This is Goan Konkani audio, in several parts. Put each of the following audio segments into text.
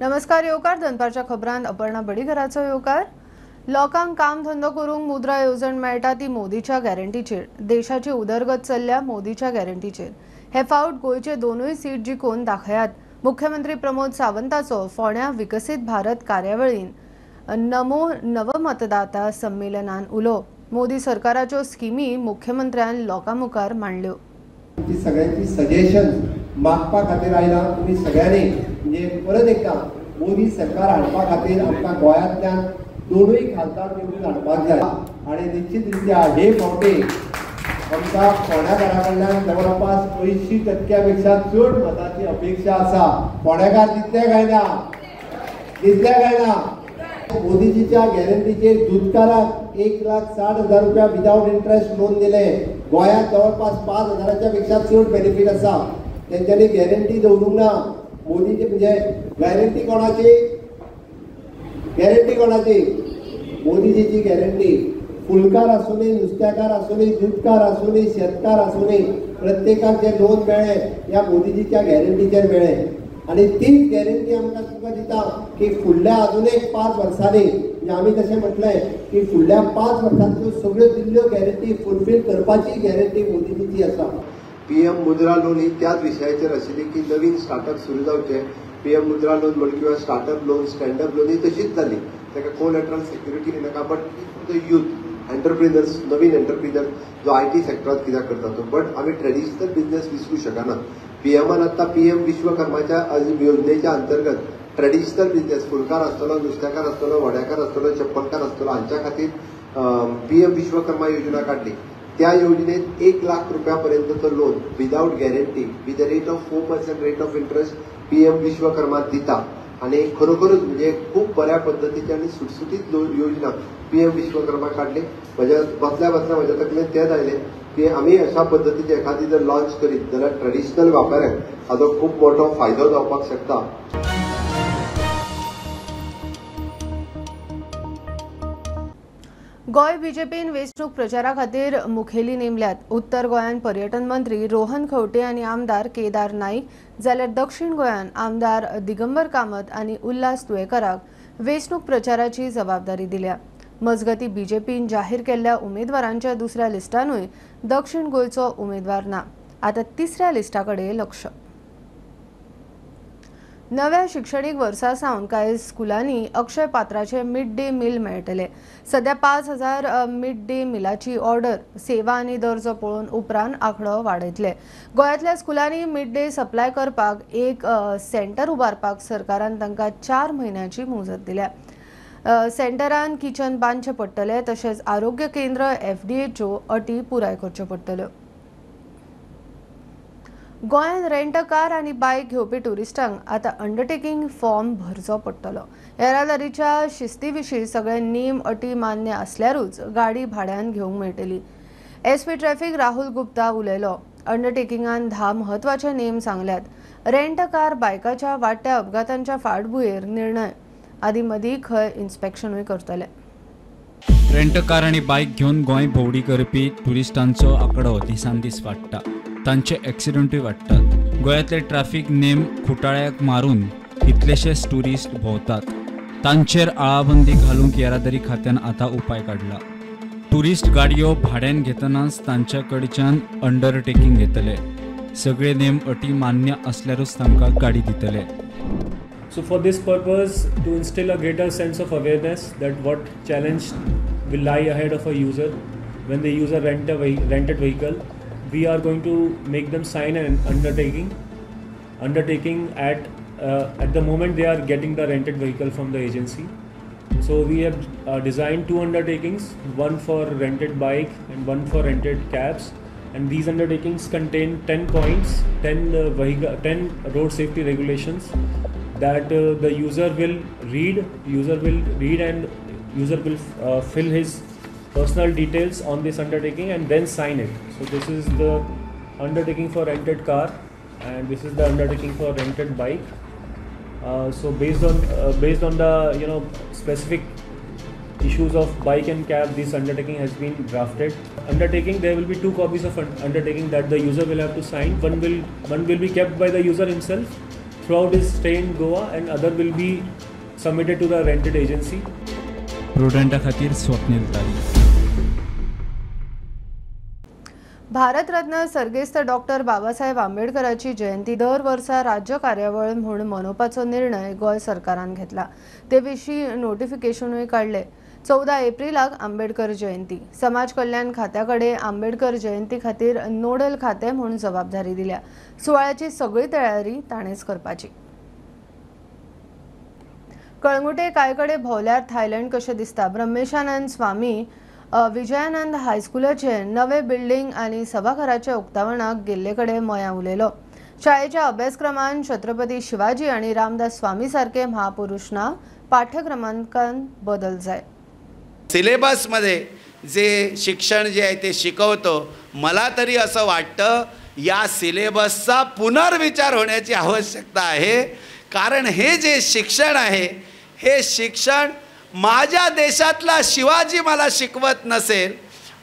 नमस्कार येवकार दनपारच्या खबरांत अपर्णा बडीघराचो येवकार। लोकांक काम धंदो करूंक मुद्रा येवजण मेळटा ती मोदीच्या गॅरंटीचेर। देशाची उदरगत चल्ल्या मोदीच्या गॅरंटीचेर। हे फावट गोंयचे दोनूय सीट जिखून दाखयात। मुख्यमंत्री प्रमोद सावंताचो फोंड्या विकसीत भारत कार्यावळीन नमो नवमतदाता संमेलनान उलो। मोदी सरकाराच्यो स्किमी मुख्यमंत्र्यान लोकां मुखार मांडल्यो। सगळ्यांची सजेशन मागपा खातीर आयला। तुमी सगळ्यांनी म्हणजे परत एकदा मोदी सरकार हाडपा खातीर आमकां गोंयांतल्यान दोनूय खासदार निवडून हाडपाक जाय आनी निश्चित रित्या हे फावटी आमकां फोंड्याकारा कडल्यान जवळपास 80% पेक्षा चड मताची अपेक्षा आसा। फोंड्याकार दितले काय ना? दितले काय ना? मोदीजीच्या गॅरंटीचेर दुदकाराक 1,60,000 रुपया विदाउट इंट्रस्ट लोन दिले। गोंयांत जवळपास 5,000 पेक्षा चड बेनिफीट आसा। तेंच्यांनी गॅरंटी दवरूंक ना। मोदीजी म्हणजे गॅरंटी कोणाची? गॅरंटी कोणाची? मोदीजीची गॅरंटी। फुलकार आसूनी, नुस्त्याकार आसूनी, दुदकार आसूनी, शेतकार आसूनी, प्रत्येकाक जे लोन मेळ्ळें ह्या मोदीजीच्या गॅरंटीचेर मेळ्ळें। आनी तीच गॅरंटी आमकां तुमकां दिता की फुडल्या अजून एक 5 वर्सांनी म्हणजे आमी तशें म्हटलें की फुडल्या 5 वर्सांच्यो सगळ्यो दिल्ल्यो गॅरंटी फुलफील करपाची गॅरंटी मोदीजीची आसा। पीएम मुद्रा लोन ही त्याच विशयाचेर आशिल्ली की नवीन स्टार्टअप सुरू जावचें। पीएम मुद्रा लोन म्हण किंवा स्टार्टअप लोन, स्टँडअप लोन ही तशीच जाली। ताका कोलॅटरल सेक्युरिटी नाका, but the youth entrepreneurs, Naveen entrepreneur जो IT सेक्टरांत कित्याक करता तो। बट आमी ट्रेडिशनल बिझनेस विसरूं शकना। पीएमान आतां पीएम विश्वकर्माच्या योजनेच्या अंतर्गत ट्रेडिशनल बिझनेस फुलकार आसतलो, नुस्त्याकार आसतलो, वड्याकार आसतलो, चप्पलकार आसतलो हांच्या खातीर पीएम विश्वकर्मा योजना काडली। त्या योजनेत 1 लाख रुपया पर्यंतचो loan without guarantee with a rate of 4% rate of interest PM Vishwakarma दिता। आनी खरोखरूच म्हणजे खूब बऱ्या पद्दतीची आनी सुटसुटीत योजना पीएम विश्वकर्मा काडली। म्हज्या बसल्या बसल्या म्हज्या तकलेन तेंच आयलें की आमी अशा पद्दतीची एखादी जर लॉन्च करीत जाल्यार ट्रेडिशनल व्यापाऱ्यांक हाजो खूब मोठो फायदो जावपाक शकता। गोंय बीजेपीन वेंचणूक प्रचारा खातीर मुखेली नेमल्यात। उत्तर गोंयांत पर्यटन मंत्री रोहन खंवटे आनी आमदार केदार नाईक, जाल्यार दक्षिण गोंयांत आमदार दिगंबर कामत आनी उल्हास तुयेकराक वेंचणूक प्रचाराची जबाबदारी दिल्या। मजगती बीजेपीन जाहीर केल्ल्या उमेदवारांच्या दुसऱ्या लिस्टानूय दक्षिण गोंयचो उमेदवार ना। आतां तिसऱ्या लिस्टा कडेन लक्ष। नव्या शिक्षणीक वर्सा सावन कांय स्कुलांनी अक्षय पात्राचे मिड डे मील मेळटले। सध्या 5,000 मिड डे मिलाची ऑर्डर सेवा आनी दर्जो पळोवन उपरांत आंकडो वाडयतले। गोंयांतल्या स्कुलांनी मिड डे सप्लाय करपाक एक सेंटर उबारपाक सरकारान तांकां 4 म्हयन्यांची मुजत दिल्या। सेंटरान किचन बांदचें पडटलें, तशेंच आरोग्य केंद्र एफडीएच्यो अटी पुराय करच्यो पडटल्यो। गोंयांत रेंट कार आनी बायक घेवपी ट्युरिस्टांक आतां अंडरटेकिंग फॉर्म भरचो पडटलो। येरादारीच्या शिस्ती विशीं सगळे नेम अटी मान्य आसल्यारूच गाडी भाड्यान घेवंक मेळटली। एसपी ट्रॅफिक राहुल गुप्ता उलयलो। अंडरटेकिंगान 10 म्हत्वाचे नेम सांगल्यात। रेंट कार बायकाच्या वाडट्या अपघातांच्या फाटभुंयेर निर्णय आदी मदीं खंय इन्स्पेक्शनूय करतले। रेंट कार आनी बायक घेवन गोंय भोंवडी करपी ट्युरिस्टांचो आंकडो दिसान दीस वाडटा, तांचे एक्सिडंटूय वाडटात। गोंयांतले ट्रॅफिक नेम खुटाळ्याक मारून कितलेशेच ट्युरिस्ट भोंवतात, तांचेर आळाबंदी घालूंक येरादारी खात्यान आतां उपाय काडला। ट्युरिस्ट गाडयो भाड्यान घेतनाच तांच्या कडच्यान अंडरटेकिंग घेतले, सगळे नेम अटी मान्य आसल्यारूच तांकां गाडी दितले। So for this purpose, to instill a greater sense of awareness that what challenge will lie ahead of a user when they use a rented vehicle, we are going to make them sign an undertaking at the moment they are getting the rented vehicle from the agency. So we have designed 2 undertakings, one for rented bike and one for rented cabs, and these undertakings contain 10 points, 10 road safety regulations that the user will read and user will fill his personal details on this undertaking and then sign it. So this is the undertaking for rented car and this is the undertaking for rented bike. So based on the specific issues of bike and cab, this undertaking has been drafted. Undertaking, there will be 2 copies of undertaking that the user will have to sign. One will be kept by the user himself Throughout his stay in Goa, and other will be submitted to the rented agency. प्रुडंटा खातीर स्वप्नील तारी. भारतरत्न सर्गेस्त डॉक्टर बाबासाहेब आंबेडकराची जयंती दर वर्सा राज्य कार्यावळ म्हूण मनोवपाचो निर्णय गोंय सरकारान घेतला. ते विशीं नोटिफिकेशनूय काडले. 14 एप्रिलाक आंबेडकर जयंती. समाज कल्याण खात्या कडेन आंबेडकर जयंती खातीर नोडल खातें म्हूण जबाबदारी दिल्या. सुवाळ्याची सगळी तयारी ताणेंच करपाची. कळंगुटे कांय कडेन भोंवल्यार थायलंड कशें दिसता. ब्रह्मेशानंद स्वामी विजयानंद हायस्कुलाचे नवे बिल्डिंग आनी सभाघराच्या उक्तावणाक गेल्ले कडेन मयां उलयलो. शाळेच्या अभ्यासक्रमांत छत्रपती शिवाजी आनी रामदास स्वामी सारखे महापुरुष ना पाठ्यक्रमांकांत बदल जाय. सिलेबसमध्ये जे शिक्षण जे आहे ते शिकवतो, मला तरी असं वाटतं या सिलेबसचा पुनर्विचार होण्याची आवश्यकता आहे. कारण हे जे शिक्षण आहे हे शिक्षण माझ्या देशातला शिवाजी मला शिकवत नसेल,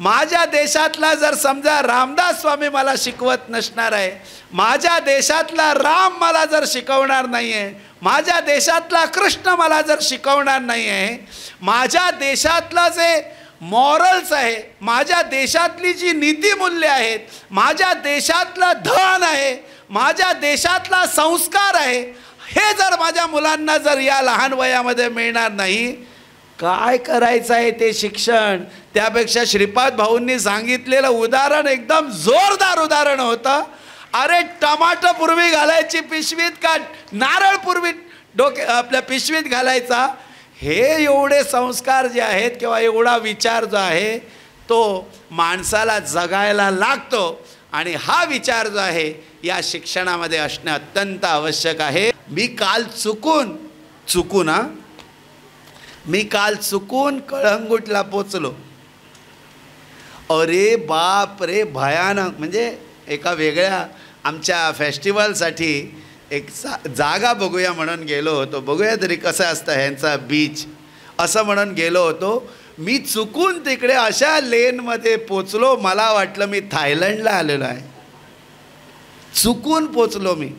माझ्या देशातला जर समजा रामदास स्वामी मला शिकवत नसणार आहे, माझ्या देशातला राम मला जर शिकवणार नाही आहे, माझ्या देशातला कृष्ण मला जर शिकवणार नाही आहे, माझ्या देशातला जे मॉरल्स आहे, माझ्या देशातली जी नीतिमूल्य आहेत, माझ्या देशातलं धन आहे, माझ्या देशातला संस्कार आहे, हे जर माझ्या मुलांना जर या लहान वयामध्ये मिळणार नाही, काय करायचं आहे ते शिक्षण? त्यापेक्षा श्रीपाद भाऊंनी सांगितलेलं उदाहरण एकदम जोरदार उदाहरण होतं. अरे टमाटर पूर्वी घालायची पिशवीत का नारळ पूर्वी डोके आपल्या पिशवीत घालायचा? हे एवढे संस्कार जे आहेत किंवा एवढा विचार जो आहे तो माणसाला जगायला लागतो आणि हा विचार जो आहे या शिक्षणामध्ये असणं अत्यंत आवश्यक आहे. मी काल चुकून चुकून मी काल चुकून कळंगूटला पोचलो. अरे बाप रे, भयानक. म्हणजे एका वेगळ्या आमच्या फेस्टिवलसाठी एक जागा बघूया म्हणून गेलो होतो, बघूया तरी कसं असतं ह्यांचा बीच असं म्हणून गेलो होतो. मी चुकून तिकडे अशा लेनमध्ये पोचलो, मला वाटलं मी थायलंडला आलेलो आहे. चुकून पोचलो मी.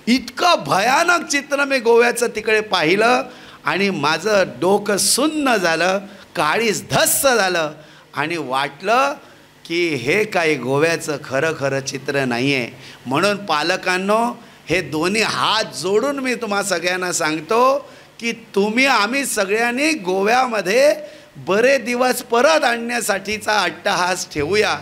इतकं भयानक चित्र मी गोव्याचं तिकडे पाहिलं आणि माझं डोकं सुन्न झालं, काळीज धस्स झालं आणि वाटलं की हे काही गोव्याचं खरं खरं चित्र नाही आहे. म्हणून पालकांनो, हे दोन्ही हात जोडून मी तुम्हा सगळ्यांना सांगतो की तुम्ही आम्ही सगळ्यांनी गोव्यामध्ये बरे दिवस परत आणण्यासाठीचा अट्टहास ठेवूया.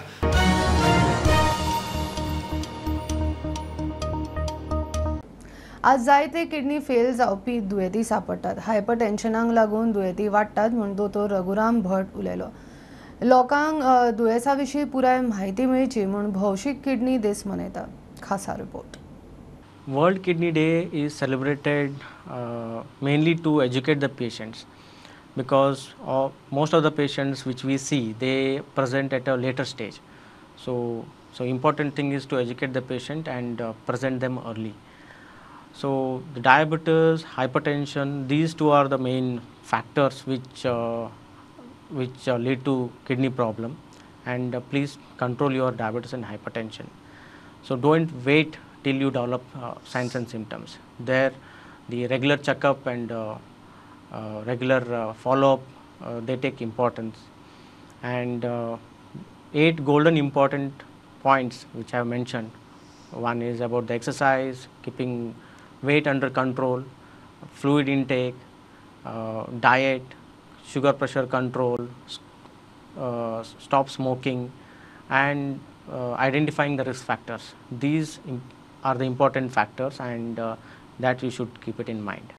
आज जायते किडनी फेल जावपी दुयेंती सापडटात. हायपरटेन्शनाक लागून दुयेंती वाडटात म्हूण दोतोर रघुराम भट उलयलो. लोकांक दुयेंसा विशीं पुराय म्हायती मेळची म्हूण भौशीक किडनी दीस मनयता. खासा report. World Kidney Day is celebrated mainly to educate the patients, because most of the patients which we see, they present at a later stage. So important thing is to educate the patient and present them early. So the diabetes, hypertension, these two are the main factors which lead to kidney problem, and please control your diabetes and hypertension. So don't wait till you develop signs and symptoms. There the regular checkup and regular follow-up, they take importance. And 8 golden important points which I have mentioned. One is about the exercise, keeping weight under control, fluid intake, diet, sugar pressure control, stop smoking, and identifying the risk factors. These are the important factors, and that you should keep it in mind.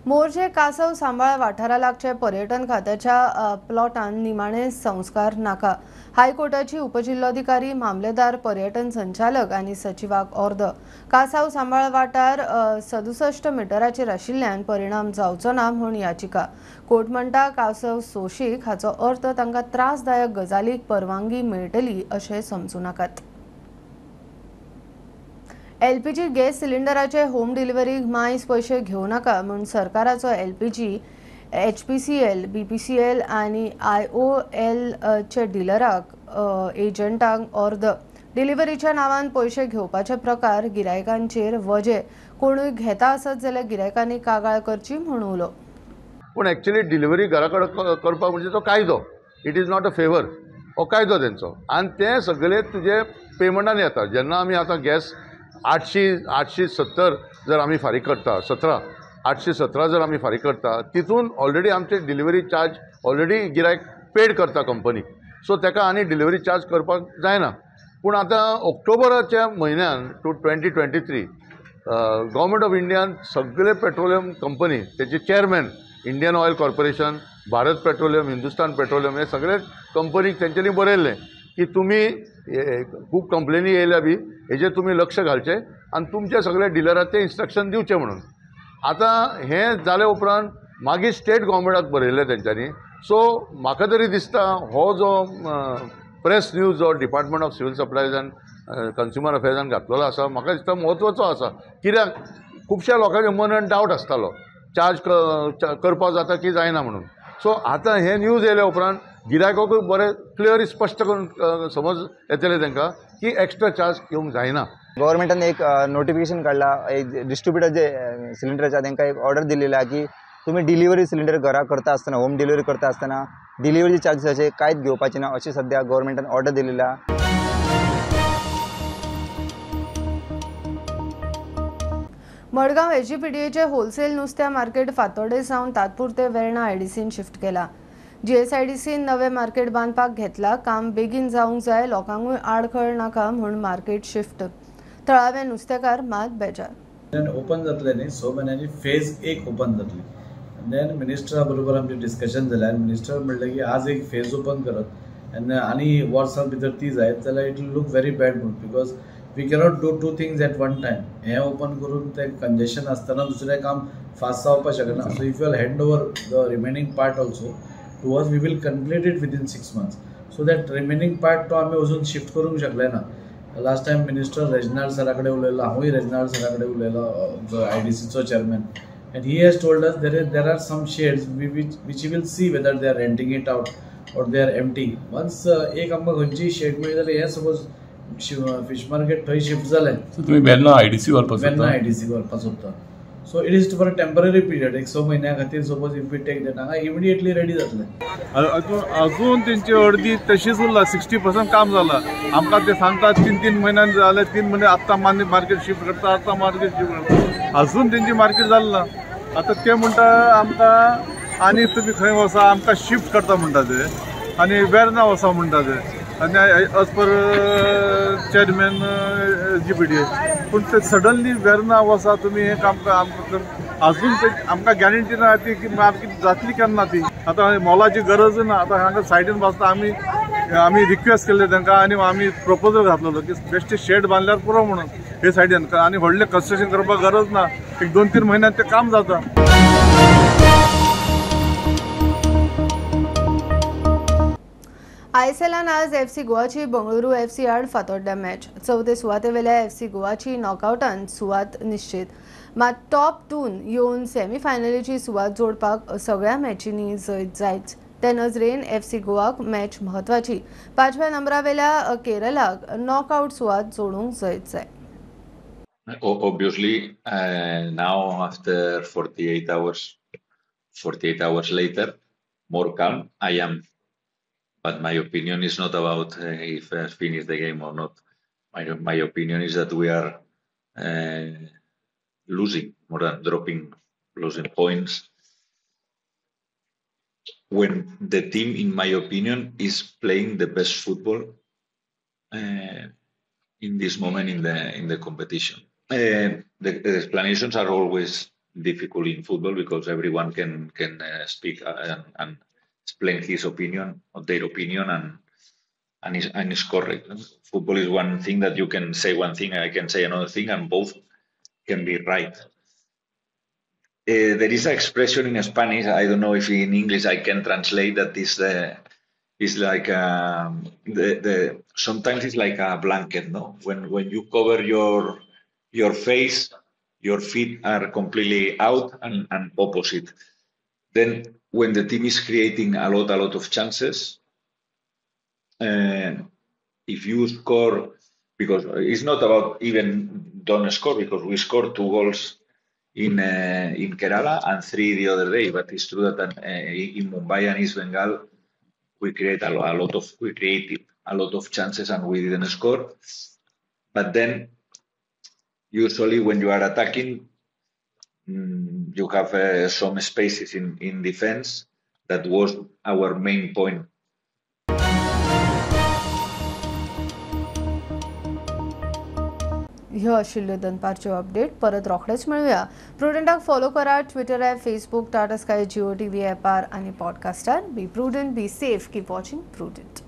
Morjim कासव सांबाळ वाठारा लागचे पर्यटन खात्याच्या प्लॉटान निमाणे संस्कार नाका. हायकोर्टाची उपजिल्होधिकारी, मामलेदार, पर्यटन संचालक आनी सचिवाक ऑर्द. कासाव सांबाळ वाठार 67 मिटराचेर आशिल्ल्यान परिणाम जावचो ना म्हूण याचिका. कोर्ट म्हणटा कासव सोशीक हाचो अर्थ तांकां त्रासदायक गजालीक परवानगी मेळटली अशें समजूं नाकात. एलपीजी गॅस सिलिंडराचे होम डिलिव्हरीक मायज पयशे घेवं नाका म्हूण सरकाराचो एलपीजी, एचपीसीएल, बीपीसीएल आनी आयओएलचे डिलराक एजंटांक ऑर्द. डिलिव्हरीच्या नांवान पयशे घेवपाचे प्रकार गिरायकांचेर वजे कोणूय घेता आसत जाल्यार गिरायकांनी कागाळ करची म्हूण उलो. पूण एक्चुअली डिलिव्हरी घरा कडेन करपाक म्हणजे तो कायदो, it is not a favour, हो कायदो तेंचो आनी ते सगळे तुजे पेमंटान येता. जेन्ना आमी आतां गॅस 870 जर आमी फारीक करता, 817 जर आमी फारीक करता, तितून ऑलरेडी आमचे डिलिव्हरी चार्ज ऑलरेडी गिरायक पेड करता कंपनी, सो ताका आनी डिलिव्हरी चार्ज करपाक जायना. पूण आतां ऑक्टोबराच्या म्हयन्यान 2023 गव्हर्मेंट ऑफ इंडियान सगळे पेट्रोलियम कंपनी तेचे chairman Indian Oil Corporation, Bharat Petroleum, Hindustan Petroleum हे सगळे कंपनीक तेंच्यांनी बरयल्लें की तुमी खूब कंप्लेनी येयल्या बी हेजेर तुमी लक्ष घालचें आनी तुमचे सगळे डिलराक ते इन्स्ट्रक्शन दिवचें म्हणून. आतां हें जाले उपरांत मागीर स्टेट गव्हर्मेंटाक बरयल्लें तेंच्यांनी. सो म्हाका तरी दिसता हो जो प्रेस न्यूज जो डिपार्टमेंट ऑफ सिव्हील सप्लायजान कंज्युमर अफेर्सान घातलेलो आसा, म्हाका दिसता म्हत्वाचो आसा. कित्याक खुबश्या लोकांच्या मनान डावट आसतालो चार्ज करपाक जाता की जायना म्हणून. सो आतां हे न्यूज येयल्या उपरांत गिरायकाकूय बरें क्लियर स्पश्ट करून समज येतलें तांकां की एक्स्ट्रा चार्ज घेवंक जायना. गव्हर्मेंटान एक नोटिफिकेशन काडला, एक डिस्ट्रिब्युटर जे सिलिंडराच्या तांकां एक ऑर्डर दिलेली आहा की तुमी डिलिव्हरी सिलिंडर घरा करता आसतना, होम डिलिव्हरी करता आसतना डिलिव्हरी चार्जीस अशे कांयच घेवपाचे ना अशी सद्या गव्हर्मेंटान ऑर्डर दिलेली आहा. मडगांव एसजीपीडीएचे होलसेल नुस्त्या मार्केट फातोडे सावन तात्पुरते वेर्णा आयडीसीन शिफ्ट केला. जीएसआयडीसीन नवे मार्केट बांदपाक घेतला. काम बेगीन जावंक जाय, लोकांकूय आडखळ नाका म्हूण मार्केट शिफ्ट. थळावे नुस्तेकार मात बेजार. ओपन जातले न्ही 6 म्हयन्यांनी फेज 1 ओपन जातली. देन मिनिस्टरा बरोबर आमचें डिस्कशन जालें आनी मिनिस्टर म्हणलें की आज एक फेज ओपन करत आनी वर्सां भितर ती जायत जाल्यार it will look very bad म्हणून, because we cannot do 2 things at one time. हें ओपन करून तें कंजेशन आसतना दुसरें काम फास्ट जावपाक शकना. So if you will hand over the remaining part also to us, we will complete it within 6 months. So that remaining part तो आमी अजून शिफ्ट करूंक शकले ना. लास्ट टायम मिनिस्टर रेजनाल्ड सरा कडेन उलयलो, हांवूय रेजनाल्ड सरा कडेन उलयलो, जो आयडीसीचो chairman, and he has told us there are some sheds which you will see whether they are renting it out or they are empty. Once एक आमकां खंयची शेड मेळ्ळी जाल्यार हें सपोज फिश मार्केट थंय शिफ्ट जालें. तुमी वेर्णा आयडीसी व्हरपाक सोदता? वेर्णा आयडीसी व्हरपाक सोदता. So it is for a temporary period, एक 6 म्हयन्या खातीर. Suppose if we take that हांगा इमिडिएटली रेडी जातलें. अजून तेंची अर्दी तशीच उरला, 60% काम जाला. आमकां ते सांगतात 3-3 म्हयन्यान जाले, 3 म्हयने आत्तां मार्केट शिफ्ट करता, आतां मार्केट शिफ्ट करता, अजून तेंची मार्केट जालें ना. आतां ते म्हणटा आमकां आनी तुमी खंय वचा आमकां शिफ्ट करता म्हणटा ते, आनी वेर्ना वचा म्हणटा ते, आनी as per chairman GPDA. पूण ते सडनली वेर्ना वचा तुमी हें काम आमकां अजून ते आमकां गॅरंटी ना ती की मार्केट जातली केन्ना ती. आतां मोलाची गरज ना, आतां हांगा सायडीन बसता. आमी आमी रिक्वेस्ट केल्ले तांकां आनी आमी प्रपोजल घातलेलो की बेश्टे शेड बांदल्यार पुरो म्हणून हे सायडीन, आनी व्हडलें कन्स्ट्रक्शन करपाक गरज ना, एक 2-3 म्हयन्यात तें काम जाता. आयएसएलान आज एफसी गोवाची बंगळुरू एफसी आड फातोड्ड्या मॅच. चवथे सुवातेवेल्या एफसी गोवाची नॉकआवटान सुवात निश्चित. मात टॉप 2 येवन सेमीफायनलीची सुवात जोडपाक सगळ्या मॅचींनी जैत जायच. ते नजरेन एफसी गोवाक मॅच म्हत्वाची. 5व्या नंबरावेल्या केरलाक नॉकआवट सुवात जोडूंक जैत जाय. Obviously, now after 48 hours later, more calm I am. But my opinion is not about if I finish the game or not. My opinion is that we are losing, more than dropping, losing points. When the team, in my opinion, is playing the best football in this moment in the competition. The explanations are always difficult in football because everyone can speak and explain his opinion or their opinion, and it's correct. Football is one thing that you can say one thing, I can say another thing, and both can be right. There is an expression in Spanish, I don't know if in English I can translate that, is like the sometimes it's like a blanket, no? When you cover your face, your feet are completely out and opposite. Then when the team is creating a lot of chances, if you score, because it's not about even don't score, because we scored 2 goals in Kerala and 3 the other day. But it's true that in Mumbai and East Bengal, we create a lot of chances and we didn't score. But then, usually when you are attacking, you have some spaces in defense. That was our main point. ह्यो आशिल्ल्यो दनपारच्यो अपडेट. परत रोखडेच मेळुया. प्रुडंटाक फॉलो करा Twitter app, Facebook, Tata Sky, Jio TV ॲपार आनी पॉडकास्टार. Be prudent, be safe, keep watching Prudent.